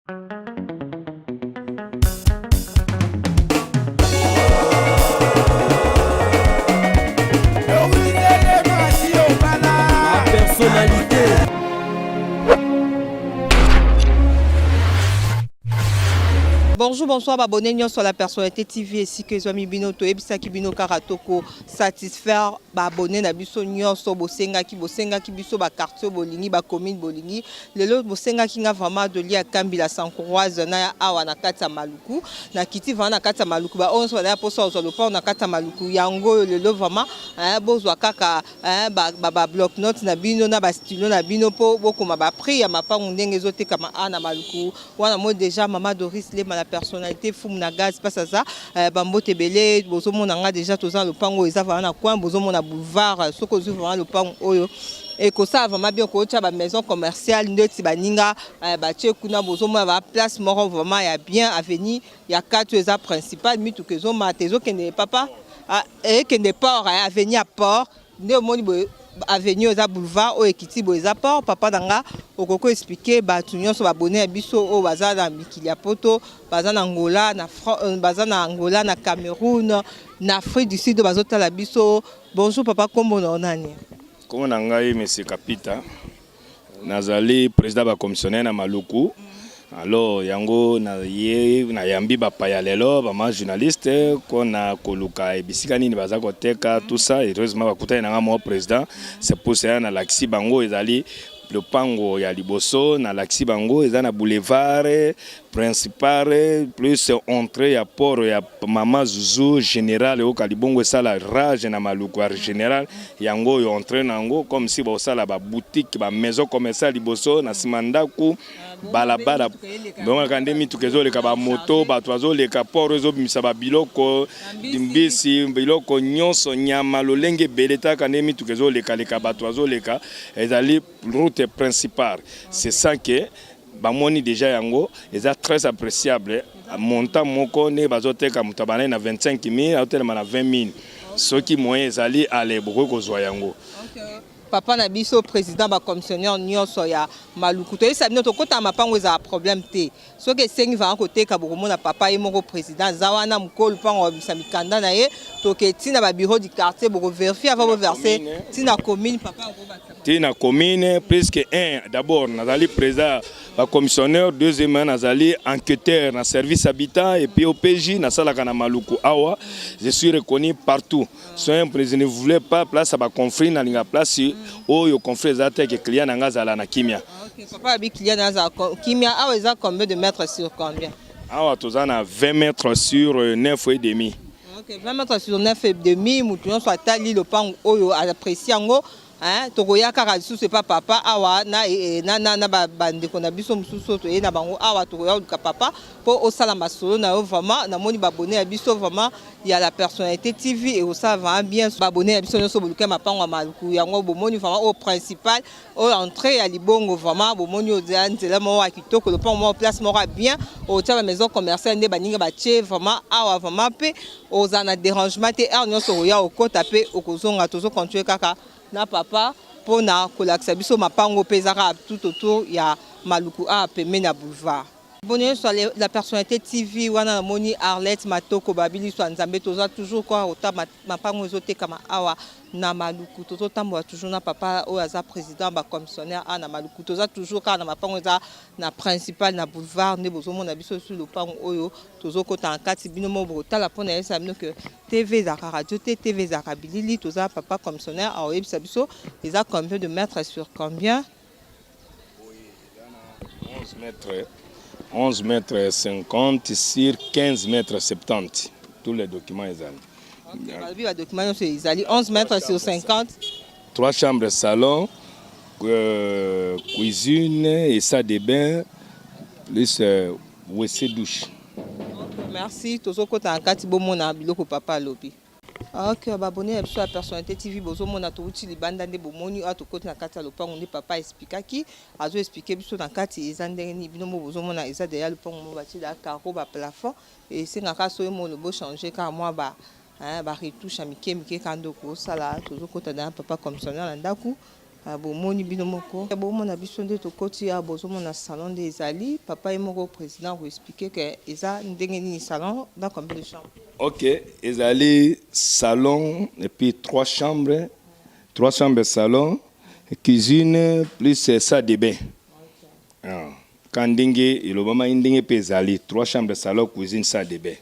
Personnalité. Bonjour, bonsoir, abonnés nyonso la Personnalité TV esika ezwami bino. Toyebisaki bino kaka toko satisfaire baabonnés na biso nyonso. Bosengaki biso baquartier bolingi, bacommune bolingi. Lelo bosengaki nga vraiment Dolia Kambila Sankroise na ya awa na kati ya Maluku. Nakiti vraiment na kati ya Maluku, baoyo nyonso bazali mposa kozwa lopango na kati ya Maluku, yango oyo lelo vraiment bozwa kaka ba bloc-notes na bino na bastylo na bino mpo bokoma baprix ya mapangu ndenge ezotekama awa na Maluku wana. Moi déjà, mama Doris Lema, la Personnalité, fumu na gaz mpasi aza bambote ebele. Bozomona nga déjà, toza na lopango oyo eza vraiment na coin. Bozomona boulevard. Soki ozwi vraiment lopango oyo, ekosala vraiment bien, kootya bamaison commerciale ndeti baninga batie kuna. Bozomona baplace moko vraiment ya bien, avenue ya kati oyo eza principal, mituka ezomata, ezokende papa, ekende port, avenue ya port nde omoni boye. Avenue eza boulevard oyo ekiti boye, eza port. Papa na nga, okoki expliquer bato nyonso babone ya biso oyo baza na mikili ya Poto, baza na Angola, baza na Angola, na Cameroun, na Afrique du Sud, oyo bazotala biso? Bonjour papa, nkombo na yo nani? Kombo na ngai Monsieur Kapita, nazali président bacommissionnaire na Maluku. Alors yango naye nayambi bapaya lelo, bama journaliste, mpona koluka bisika nini baza koteka, tout ça. Heureusement bakutani na nga moko président. C'est pour cela nalakisi bango, ezali lopango ya liboso nalakisi bango, eza na boulevard principal plus entrée ya port ya Mama Zuzu Général oyoka libongo esala rage na Maluku ya général. Yango oyo entrée na yango, comme si bosala baboutique, bamaison commerciale liboso, na nsima ndako, balabala bongoka nde mituka ezoleka, bamoto, bato bazoleka. Port ezobimisa babiloko, mbisi, biloko nyonso, nyama lolenge ebele. Taka nde mituka ezolekaleka, bato bazoleka, ezali route principale. C'est ça que bamoni déjà, yango eza très appréciable. Montant moko nde bazoteka, moto abandaki na 25 000, azotelema na 20 000. Soki moyen ezali, ale bokoki kozwa yango. Papa na biso président bacommissionnaire nyonso ya Maluku, toyebisa bino, tokɔtaka mapango, ezala problème te. Soki esengi vanga koteka, bokomona papa ye moko président aza wana. Mokolo lupango, babimisa mikanda na ye, toke ntina babureau du quartier, bokovérifier avant boverser ntina commune. Papa. Ntina commune, puisque un, d'abord nazali président bacommissionnaire, deuxièmement nazali enquêteur na service habitat et puis OPJ nasalaka na Maluku awa. Je suis reconnu partout. So un président ne voulait pas place ya baconflit, nalinga place oyo conflit eza te, ke client na nga azala na kimia. Papa abi client na azala kimia. Awa eza combien de mètres sur combien? Awa toza na 20 mètres sur 9 et demi. Ok, 20 mètres sur 9 et demi. Motu nyonso atali lopango oyo, apprécie yango. Tokoya kaka lisusu epa papa awa na bandeko na biso mosusu oyo toye na bango awa. Tokoya koluka papa mpo osala masolo na yo. Vraiment namoni babone ya biso vraiment ya la Personnalité TV, ekosala vraiment bien. Babone ya biso nyonso boluka mapango ya Maluku, yango bomoni vraiment oyo principal, oyo entrée ya libongo. Vraiment bomoni oyo nzela moko ya kitoko, lopango moko, place moko ya bien, otia bamaison commerciale nde baninga batie vraiment awa. Vraiment mpe ozala na dérangement te, heure nyonso okoya okota mpe okozonga. Tozocontinue kaka na papa mpona kolakisa biso mapango mpe eza kaka tout autour ya Maluku awa pembeni ya boulevard. Boni nyonso la Personnalité TV wana, namoni Arlette Matoko babiliso ya Nzambe. Toza toujours kaka kota mapango ezotekama awa na Maluku. Tozotambola toujours na papa oyo aza président bacommissionnaire awa na Maluku. Toza toujours kaka na mapango eza na principal, na boulevard nde bozomona biso su lopango oyo. Tozokota na kati, bino moko bokotala mpona yebisa bino ke TV ezalaka radio te, TV ezalaka bilili. Toza papa commissionnaire, aoyebisa biso eza combien de mètres sur combien. 11 mètres, 11 mètres 50 sur 15 mètres 70. Tous les documents ezali. Balobi badocument nyonso ezali, 11 mètres sur 50. Trois chambres, salon, cuisine et salle de bain plus WC, douche. Okay, merci. Tozokota na kati, bomona biloko papa alobi. Ok, babone ya biso ya Personnalité TV, bozomona touti libanda nde bomoni awa, tokoti na kati ya lopango nde papa expliquaki, azo expliquer biso na kati eza ndenge nini. Bino mo bozomona eza deya lopango mo batie da carreau, baplafond. Esengaka soki molo bochange kaka mwa ba baretouche ya mike mike kaka nde okosala. Tozokota na papa commissionnaire na ndako. Ah, bomoni bino moko, bomona biso nde tokoti awa, bozomona salon nde ezali. Papa ye moko président koexpliquer ke eza ndenge nini, salon na combien de chambre? Ok, ezali salon et puis trois chambres, trois chambres, salon, cuisine, plus salle de bain. Ah, ka ndenge elobamaki, ndenge mpe ezali trois chambres, salon, cuisine, salle de bain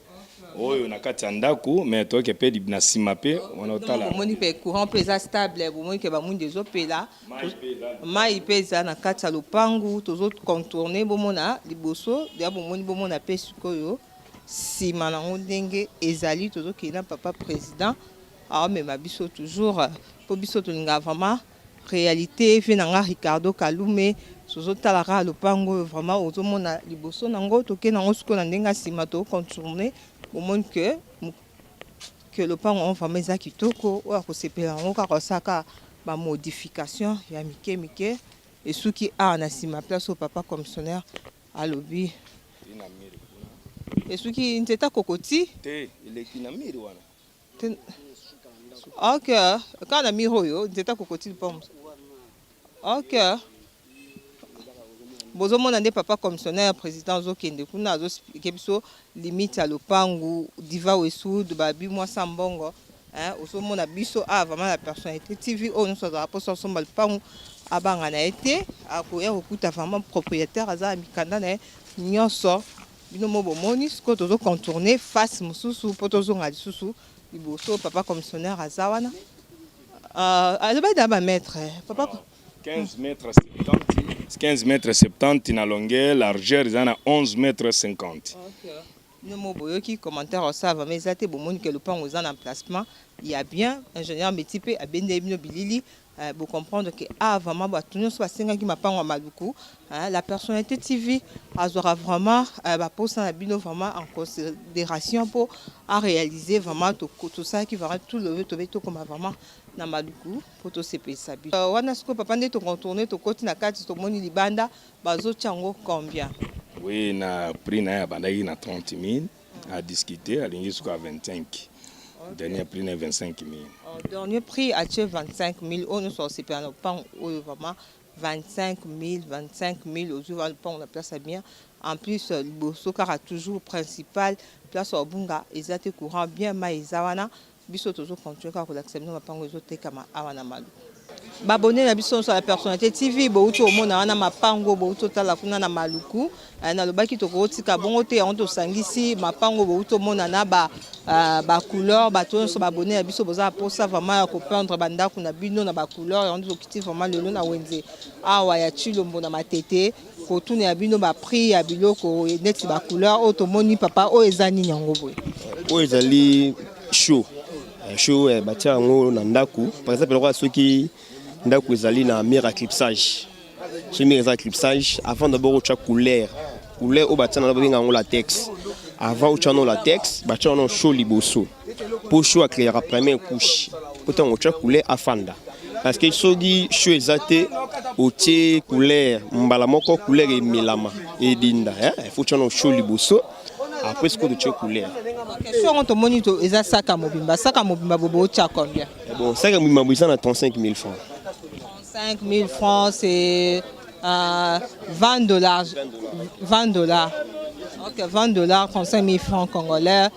oyo na kati ya ndako. Mais toyoke mpe na nsima mpe wana otala. Bomoni mpe courant mpe eza stable, bomoni ke bamwinda ezopela, mai mpe eza na kati ya lopangu. Tozocontourner, bomona liboso deya, bomoni, bomona mpe sikoyo nsima nango ndenge ezali. Tozokende na papa président, aomema biso toujours mpo biso tolingaka vraiment réalité. Vie na nga Ricardo Kalume, tozotala kaka lopango oyo vraiment ozomona liboso nango. Tokende yango sikoyo na ndenge ya nsima, tocontourner, bomoni ke lopango yango vraiment eza kitoko. Oyo akosepela yango kaka osaka bamodification ya mike mike. Esuki awa na nsima, place oyo papa commissionnaire alobi esuki nzete kokoti. Te, eleki na mur wana. Ok, kaka na mur oyo nzete kokoti lupango. Ok, bozomona nde papa commissionnaire président azokende kuna, azoexpliquer biso limite ya lopangu. Diva Wesud babi mwasa mbongo, ozomona biso awa vraiment la Personnalité TV. Oyo nyonso azalaka mposa osomba lopangu, abanga na ye te, akoya kokuta vraiment propriétaire aza na mikanda na ye nyonso. Bino mo bomoni sikoyo tozocontourner face mosusu mpo tozonga lisusu liboso. Papa commissionnaire aza wana, alobaki na bamètre, papa. 15 mètres 70, 15 mètres 70 na longueur, largeur eza na 11 mètres 50. Bino mo boyoki commentaire osala vraiment eza te. Bomoni ke lopango eza na emplacement ya bien. Ingénieur meti mpe abendeli bino bilili, bocomprendre ke ah, vraiment bato nyonso basengaki mapango ya Maluku, La Personnalité TV azwaka vraiment baposa na bino vraiment en considération mpo aréaliser. Vraiment tosalaki vraiment tout le tobe tokoma vraiment na Maluku mpo tosepelisa bino wana. Sikoyo papa, nde tocontourner, tokoti na kati, tomoni libanda bazotia yango combien? Oui, na prix na ye abandaki na 30 000, adiscuter, alingi suka 25. Dernier prix na 25 000. Oh, dernier prix atie 25 000. Oyo nyonso osepela na lopango oyo vraiment 25 000, 25 000 ozwi wana lopango na place ya bien. En plus liboso kaka toujours principal, place ya Obunga eza te, courant bien, mai eza wana. Biso tozocontinuer kaka kolakisa bino mapango ezotekama awa na Maluku. Babone na biso nyonso ya Personnalité TV, bouti omona wana mapango, bouti otala kuna na Maluku. Nalobaki tokotika bongo te, yango tosangisi mapango bouti omona na bacouleur. Bato nyonso babone na biso boza na mposa vraiment ya kopeindre bandako na bino na bacouleur, yango tokiti vraiment lelo na wenze awa ya Chilombo na Matete kotuna ya bino baprix ya biloko neti bacouleur oyo tomoni. Papa, oyo eza nini yango boye? Oyo ezali chaux. Chaux batia yango na ndako, par exemple lokola soki ndako ezali na mur ya clipsage. Soki mur eza clipsage, avant d'abord otya couleur, couleur oyo batia na babenga yango latex, avant otya no latex, batia yango chaux liboso, mpo chaux acréaka première couche mpo ntango otya couleur afanda. Parce que soki chaux eza te, otie couleur mbala moko, couleur emelama, edinda. Il faut otya no chaux liboso, après sikoyo totie couleur. Question yango tomoni to eza saka mobimba, saka mobimba bobo otya combien? Bon, saka mobimba bo eza na 35 000 francs. 35 000 francs, c'est 20 dollars, 20 dollars. Ok, 20 dollars, 35 000 francs congolais.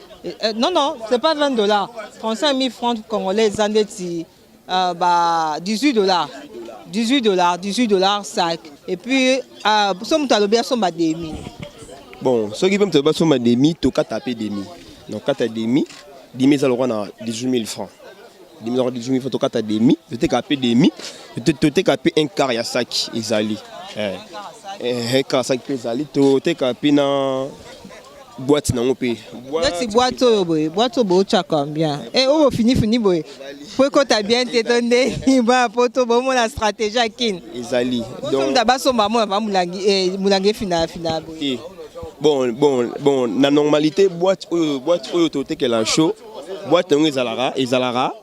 Non, non, c'est pas 20 dollars. 35 000 francs congolais, eza ndeti bah, 18 dollars. 18 dollars, 18 dollars sac. Et puis, so moto alobi asomba demi. Bon, soki mpe moto alobi asomba demi, tokata mpe demi. Donc kata demi, demi eza lokwa na 18 000 francs. Demi eza 18 000 francs, tokata demi, toteka mpe demi, toteka mpe un quart ya saki ezali. Un quart ya saki mpe ezali, toteka mpe na boîte nango mpe. Neti boîte oyo boye, boîte oyo bootya combien? E oyo bofinifini boye po ekota bien te, to ndeni baya po to bomona stratégie ya kini? Ezali. Donc basomba mona va molangi, molangi efina fina boye. Bon, na normalité boîte oyo, boîte oyo totekela chaux, boîte yango ezalaka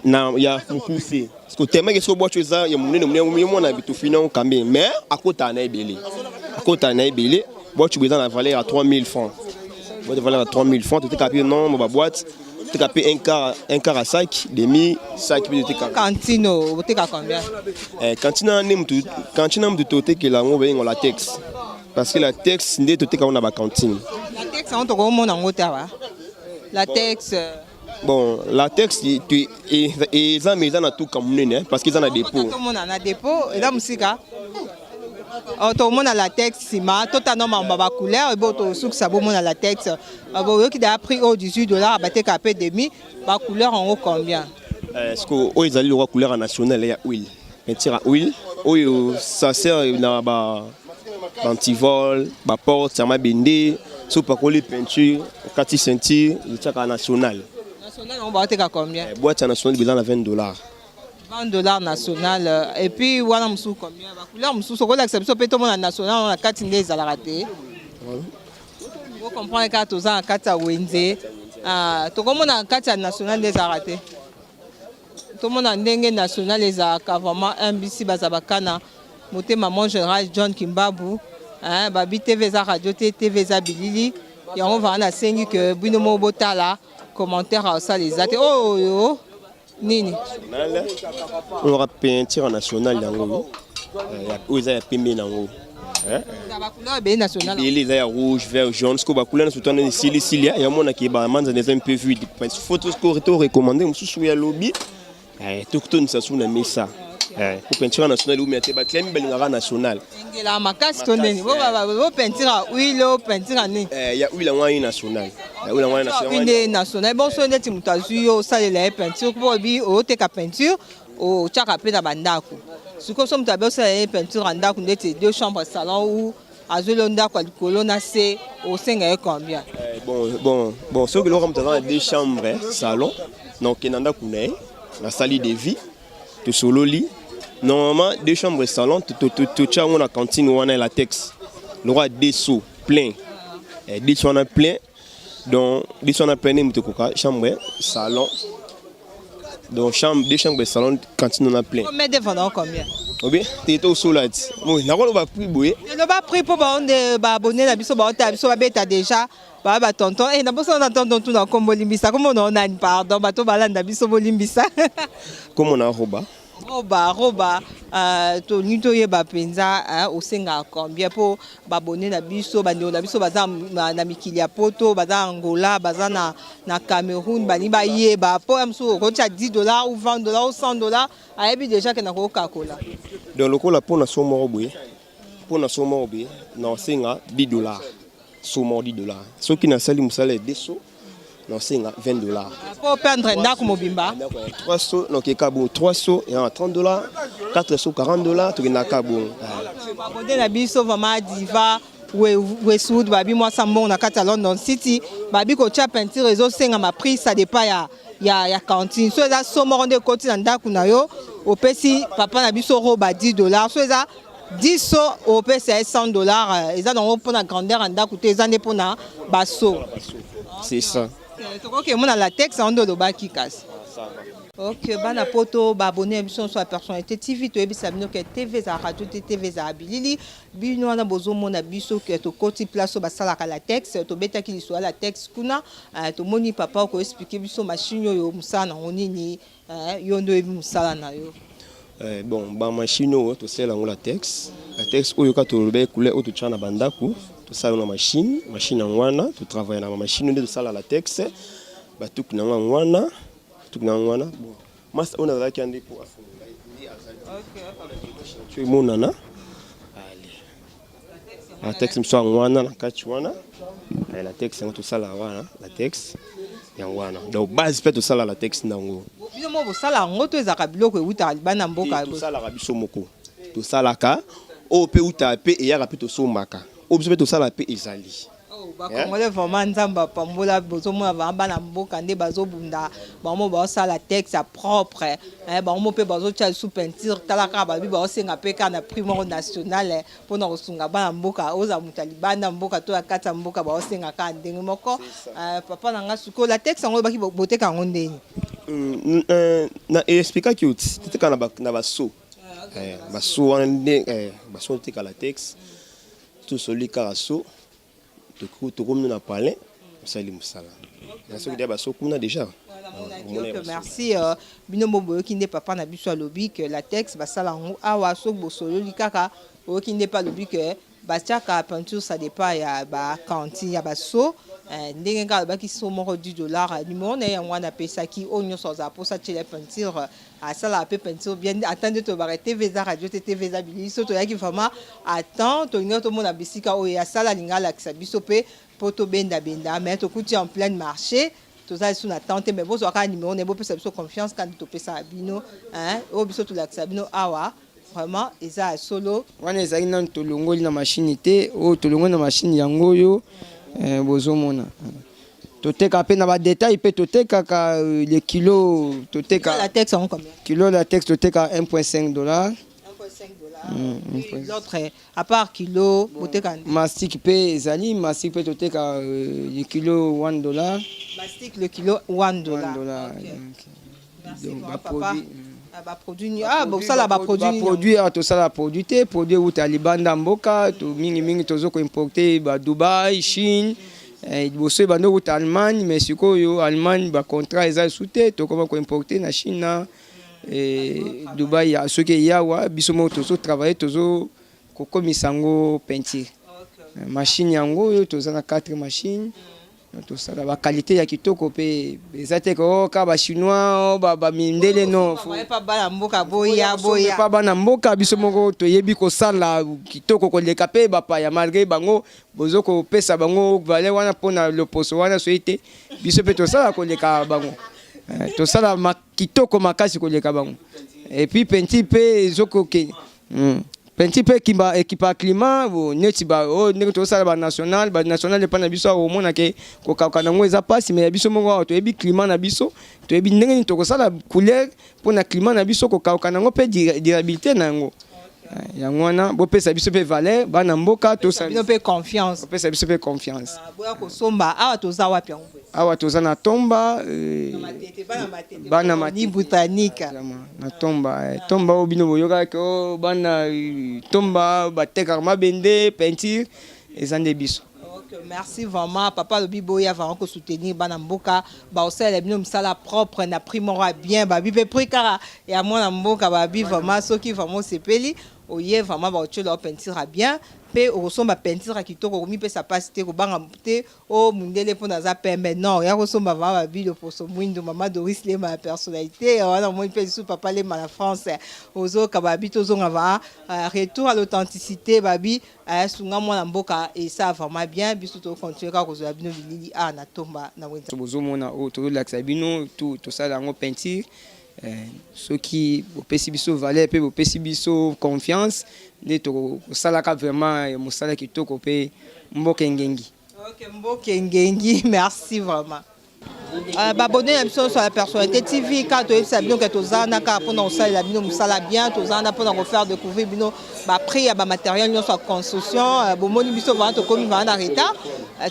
na ya mokuse, parce que tellement soki boîte oyo eza ya monene monene, mwana bitofina yango kambe, mais akotaka na ebele, akotaka na ebele. Boîte oyo eza na valeur ya 3000 francs, boîte valeur ya 3000 francs, totekaka mpe nombre baboîte. Teka mpe un quart, un quart ya sac, demi sac mpe totekaka. Cantine oteka combien? Cantine wana nde mutu, cantine wana mutu totekela yango, bayenga latex, parce que latex nde toteka yango na bacantine. Latex yango tokomona yango te awa, latex. Bon, latex eza, mais eza na tuka monene, parce que eza na dépôt. Tomona na dépôt, eza mosika. Tomona latex nsima, totana mambo ya bacouleur ebo tosukisa. Bomona latex, boyoki déjà prix oyo, 18 $, bateka mpe demi. Bacouleur yango combien? Ce que oyo ezali lokwa couleur nationale ya huile, peinture ya huile oyo, ça sert na ba antivol, baporte ya mabende. So opakoli peinture, okati ceinture, etiaka national. National yango baoteka combien? Boîte ya national eza na 20 $. 20 $ national. Et puis wana mosusu combien? Bacouleur mosusu okolakisa biso mpe tomona national wana na kati nde ezalaka te. Bocomprendre kaka, toza na kati ya wenze, tokomona na kati ya national nde ezalaka te. Tomona ndenge national ezalaka vraiment. MBC baza bakana motema, mon général John Kimbabu. Babi TV eza radio te, TV eza bilili. Yango vaa nasengi ke bino moko botala, commentaire aosala eza te. Oyo nini? Oyo peinture nationale yango oyo eza ya pembe nango. Bacouleur ebele national. Ebele, eza ya rouge, vert, jaune. Sikoyo bacouleur nyonso twana esilisili, yamonaki bamanzana eza un peu vide. Faut to recommander mosusu ya lobi, totonisa su na mesa po peinture nationale eumia te. Baclient balingaka national. Engela makasi to ndeni bopeinture ya huile, o peinture ya nini? Ya huile yango ayi national, ya huile yango ayi national. Nde national. Bon, so neti moto azwi yo, osalela ye peinture, mpo obi oteka peinture, otiaka mpe na bandako. Sikoyo so moto abe osalela ye peinture ya ndako ndeti deux chambres, salon, ou azweli yo ndako ya likolo na se, osenga ye combien? Bon, soki eloko moto aza na deux chambres, salon, na okende na ndako na ye, nasali devis, tosololi. Normalement deux chambres, salon, totia yango na cantine wana ya latex lokola deux seaux plein, deux seaux wana plein. Donc deux seaux wana plein nde moto ekoka chambre, salon. Donc chambre, deux chambres, salon, cantine wana plein. Combien de vendant, combien? Obi te tosola ti nakoloba prix boye. Eloba prix mpo baonde baabonné na biso, baotala biso, babeta déjà baa batonton e na bosana na tonton tuna nkombo. Limbisa, kombo na nani? Pardon, bato balanda biso, bolimbisa. Kombo na Roba. Roba, Roba, tolingi toyeba mpenza osengaka combien mpo babone na biso, bandeko na biso baza na mikili ya Poto, baza Angola, baza na Cameroun, balingi bayeba mpo ya mosusu okotia 10 $ ou 20 $ ou 100 $, ayebi déjà ke na kokakola. Donc lokola mpo na seau moko boye, mpo na seau moko boye, na osenga 10 $. Seau moko 10 $. Soki nasali mosala ya deux seaux, na osenga 20 $. Mpo peindre ndako mobimba? 3 seaux, nakeka bongo, 3 seaux eza na 30 $, 4 seaux 40 $, tokendaka bongo. Babone na biso vraiment, Diva Westwood, babi mwasa mbongo na kati ya London City, babi kotia peinture ezosengama prix, ça dépend ya cantine. So eza seau moko nde ekoti na ndako na yo, opesi papa na biso Roba 10 $. So eza 10 seaux, opesa ye 100 $. Eza nango mpona grandeur ya ndako te, eza nde mpona baseaux. C'est ça. Tokoki emona latex yango nde olobaki kasi. Ok, bana Poto, baabonné ya biso nyonso ya Personnalité TV, toyebisa bino ke TV ezala radio te, TV ezala bilili. Bino wana bozomona biso ke tokoti place oyo basalaka latex. Tobetaki lisolo ya latex kuna. Tomoni papa okoexpliquer biso machine oyo, mosala nango nini? Yo nde oyebi mosala na yo. Bon, bamachine oyo tosala yango latex. Latex oyo kaka toloba, couleur oyo totya na bandako, tosala yango na machine. Machine yango wana totravaille na bamachine nde tosala latex. Batuku na yango, yango wana, tuku na yango wana. Bon, masa oyo nazalaki ya nde po afungola nde azali emonana. Latex mosusu yango wana na kati wana. Latex yango tosala wana, latex yango wana. Donc base mpe tosala latex nango. Bino mo bosala yango to ezalaka biloko eutaka libanda mboka? Tosalaka biso moko, tosalaka oyo mpe eutaka mpe eyaka mpe tosombaka oyo biso mpe tosala mpe ezali. Bacongolais vraiment, Nzambe apambola. Bozomona bana, bana mboka nde bazobunda. Bango baosala latex ya propre, bango mpe bazotia lisusu peinture. Tala kaka, babi baosenga mpe kaka na prix moko national mpona kosunga bana mboka. Ozala moto ya libanda mboka to ya kati ya mboka, baosenga kaka ndenge moko. Papa na nga, sikoyo latex yango oyebaki boteka yango ndeni? Na expliquaki oti toteka na baseau, baseau wana nde baseau toteka latex. Tosoli kaka seau, tokomi na palin. Osali mosala na soki deya baso kuna déjà. Ok, merci. Bino mo boyoki nde papa na biso alobi ke latex basala yango awa. Soki bosololi kaka, oyoki nde mpe alobi ke batiaka peinture, ça dépend ya bacantine ya baso. Ndenge kaka alobaki, so moko 10 $. Numéro na ye yango wana apesaki. Oyo nyonso azala mposa tiela peinture, asalaka mpe peinture bien. Ata nde tolobaka, TV eza radio te, TV eza bilili. So toyaki vraiment à temps, tolingi tomona bisika oyo asala, alingi alakisa biso mpe mpo tobendabenda, mais tokuti en pleine marché. Toza lisusu na temps te, mais bozwa kaka numéro na ye, bopesa biso confiance. Kandi topesaka bino oyo biso tolakisa bino awa, vraiment eza ya solo. Wana ezali nanu tolongoli na mashine te. Oyo tolongoli na mashine yango oyo bozomona. Toteka mpe na badétail mpe, totekaka le kilo toteka. Latex yango combien? Kilo latex toteka 1.5 $. 1.5 $. L'autre, à part kilo boteka? Mastic mpe ezali, mastic mpe toteka le kilo 1 $. Mastic le kilo 1 $. 1 $. Okay. Donc baproduit, baproduit, ah, bosala baproduit? Baproduit awa tosala produit te. Produit euta libanda mboka to mingimingi tozo koimporte ba Dubai, Chine. Liboso ebanda okuta Allemagne, mais sikoyo Allemagne bacontrat eza esu te, tokoma koimporte na Chine na Dubai. Soki eyawa, biso moko tozotravaille, tozo kokomisa yango peinture. Machine yango oyo, toza na 4 machine, tosala baqualité ya kitoko mpe. Eza te ke kaka bachinois, bamindele, non. Bana mboka boya, boya. Pa bana mboka, biso moko toyebi kosala kitoko koleka mpe bapaya, malgré bango bozo kopesa bango valeur wana mpona loposo wana. Soki te, biso mpe tosala koleka bango, tosala kitoko makasi koleka bango. Et puis peinture mpe ezokokende, peinture mpe ekimba ekipa climat neti oyo ndenge tozosala banational. Banational epai na biso awa, omona ke kokauka nango eza mpasi, mais ya biso moko awa toyebi climat na biso, toyebi ndenge nini tokosala couleur mpona climat na biso, kokauka nango mpe durabilité na yango. Yango wana bopesa biso mpe valeur, bana mboka. Bino mpe confiance. Bopesa biso mpe confiance. Boya kosomba awa. Toza wapi yango? Awa toza na Tomba. Bana Botanique. Na Tomba. Tomba oyo bino boyokaki o bana Tomba batekaka mabende, peinture, eza nde biso. Ok, merci vraiment papa. Alobi boya vraiment kosoutenir bana mboka, baosalela bino mosala propre na prix moko ya bien. Babi mpe prix kaka ya mwana mboka. Babi vraiment, soki vraiment osepeli, oye vraiment, baotiola yo peinture ya bien mpe okosomba peinture ya kitoko, okomipesa mpasi te, kobanga te o mundele mpo naza pembe. Non, ya kosomba vraiment. Babi loposo mwindu, mama Doris Lema ya personnalité wana. Omoni mpe lisusu papa Lema na France, ozoyoka babi tozonga va retour à l'authenticité. Babi sunga mwana mboka, esa vraiment bien. Biso tocontinue kaka kozwa bino bilili awa na Tomba na wenza. Bozomona oyo tozolakisa bino tu, tosala yango peinture. Soki bopesi biso valeur mpe bopesi biso confiance, nde tokosalaka vraiment mosala kitoko mpe mboka engengi. Ok, mboka engengi. Merci vraiment. Baabonnés na biso nyonso ya Personnalité TV, kaka toyebisa bino ke toza wana kaka mpona kosalela bino mosala bien. Toza wana mpona kofaire découvrir bino baprix ya bamatériel nyonso ya construction. Bomoni biso vraiment tokomi vraiment na retard.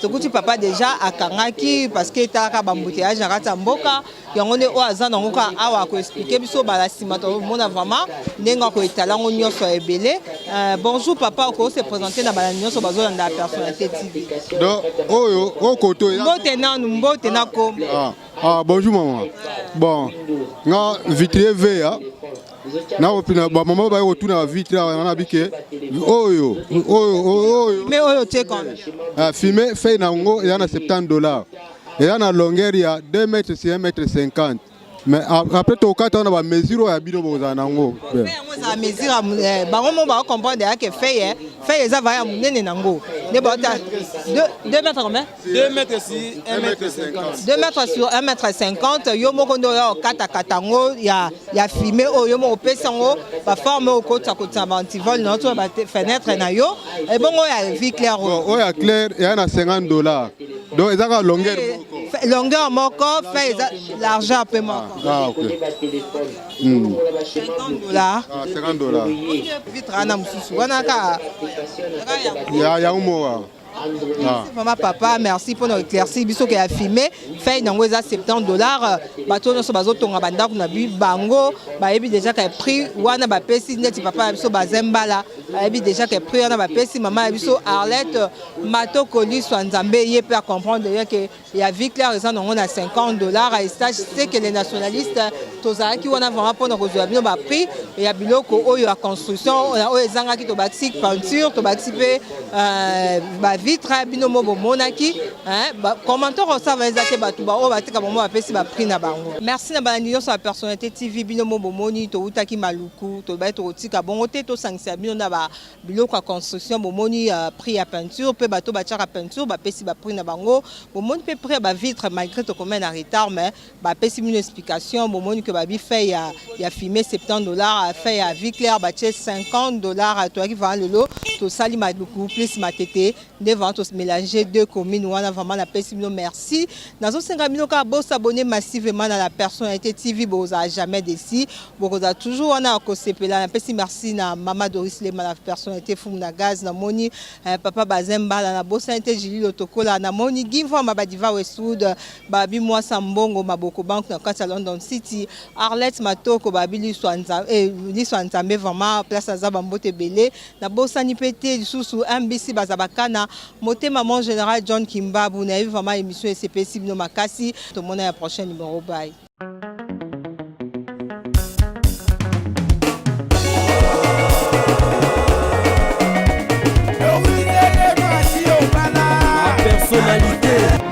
Tokuti papa déjà akangaki parce que etalaka baembouteillage na kati ya mboka. Yango nde oyo aza nango kaka awa, akoexpliquer biso bala nsima. Tomona vraiment ndenge akoetala yango nyonso ya ebele. Bonjour papa, okose présenter na bala nyonso bazolanda ya Personnalité TV. Donc oyo okoto. Mbote nanu, mbote na kombo. Ah, ah, bonjour maman. Bon, nga vitrier veya na bamama baye kotuna bavitre awa na bike oyo oyo oyo. Mais oyo tie combien? Ah, fumé feuille na yango eza na 70 $, eza na longueur ya 2 mètres sur 1 mètre 50, mais après tokata wana bamesure oyo ya bino bokozala nango. Yango ezala mesure bango mo bakocomprendre yake feuille. Feuille eza va ya monene nango nde baota 2 mètres combien? 2 mètres sur 1 mètre 50. 2 mètres sur 1 mètre 50. Yo moko nde oya okatakata yango ya fumé oyo, yo moko opesi yango baforme oyo okotisa kotisa baantivol na yo to bafenêtre na yo. Ebongo oyo ya vie claire oyo? Oyo ya claire eya na 50 $, donc eza kaka longueur moko. Longueur moko, fait eza largeur mpe moko. Ah, ok. 50 $. Ah, 50 $. Vitre wana mosusu wana kaka? Ya yango moko. Ah. Vraiment papa, merci pour nous éclaircir biso ke ya fumé, feuille nango eza 70 $, bato nyonso bazotonga bandako na bi bango bayebi déjà ke prix wana bapesi. Neti papa ya biso Bazembala bayebi déjà ke prix wana bapesi. Mama ya biso Arlette Matoko Liswa Nzambe, ye mpe acomprendre ye ke ya vie claire eza nango na 50 $. Et sachez que les nationalistes tozalaki wana vraiment mpona kozwa bino baprix ya biloko oyo ya construction oyo ezangaki. Tobakisi peinture, tobakisi mpe bavitre. Bino mo bomonaki commentaire osava eza te. Bato oyo bateka bango bapesi baprix na bango. Merci na balandi nyonso ya Personnalité TV. Bino mo bomoni, toutaki Maluku, tobaki tokotika bongo te, tosangisa bino na biloko ya construction. Bomoni prix ya peinture mpe bato batiaka peinture bapesi baprix na bango. Bomoni mpe prix ya bavitre, malgré tokomai na retard, mais bapesi bino explication. Bomoni ke babi feuille ya fumé 70 $, feuille ya vie claire batie 50 $. Toyaki vraiment lelo, tosali Maluku plus Matete nde vraiment tomélange deux communes wana. Vraiment napesi bino merci. Nazosenga bino kaka bosabonner massivement na La Personnalité TV, bokozala jamais déçus, bokozala toujours wana ya kosepela. Napesi merci na mama Doris Lema na Personnalité, fumu na gaz. Namoni papa Bazembala, nabosani te Jili Lotokola, namoni Gimvama Badiva Westwood, babi mwasa mbongo maboko banque na kati ya London City, Arlette Matoko, babi liso ya Nzambe. Vraiment place aza, bambote ebele. Nabosani mpe te lisusu MBC baza bakana motema, mon général John Kimbabu. Nayebi vraiment émission esepesi bino makasi. Tomona ya prochain numéro. Bye. Personnalité.